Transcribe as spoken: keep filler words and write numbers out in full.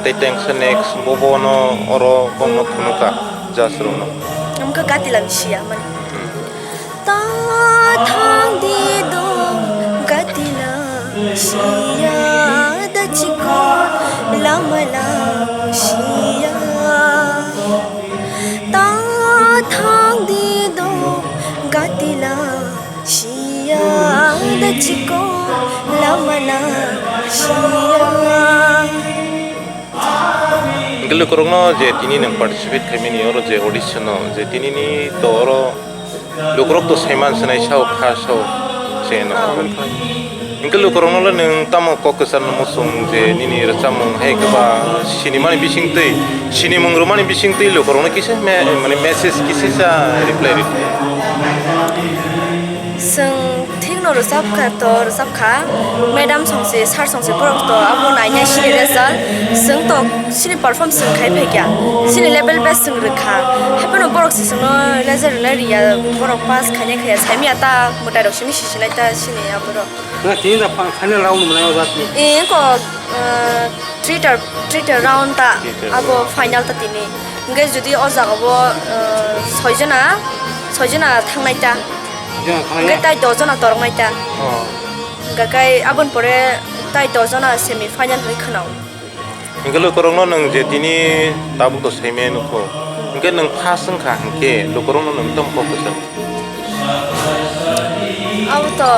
Tei tengsa next bo bono oro bongno phunukha judge rokno. Amkha gati lam siya mani. Ta thang di do gati lam siya da chiko lama lam siya. Ta thang di do gati lam siya da chiko lama lam siya. Hingke lukurokno je tini nwng participate khaimani oro je audition o je tinini to oro lukurok to saiman swnai sao kha sao se no. Hingke lukurokno le nwng tamo kok kwcharno muchung je nini rwchapmung hai khe ba sinimani bisingtwi sinimung rwmani bisingtwi lukurokno kisa me-, mane message kisa sa reply rw. Chwng thikno rwchap kha to rwchap kha, madam songse, sir songse borok to abo nainai sini result, chwng to sini perform chwng khai phaikya, sini level best chwng rwkha, haiphano borok se chwngno result rwnai rwya, borok pass khainai khaiya, saimanya ta mwtai rok sini sisinai ta sini aborok. Wngkha tini da final round mwnai o jat ni. Ee, wngkha, ah, three ter, three ter round ta, three ter abo round. Final ta tini. Hingke jodi o jaga o, ah, soi jona, soi jona thangnai ta. Jona thangnai. Hingke tai dos jona toroknai ta. Oh. Hingke kai aboni pore tai dos jona semi final hinui khwnao. Hingke lukurokno nwng je tini tabuk to saimaya nukho. Hingke nwng first wngkha hingke lukurokno nwng tamo kok kwchar. Abo to.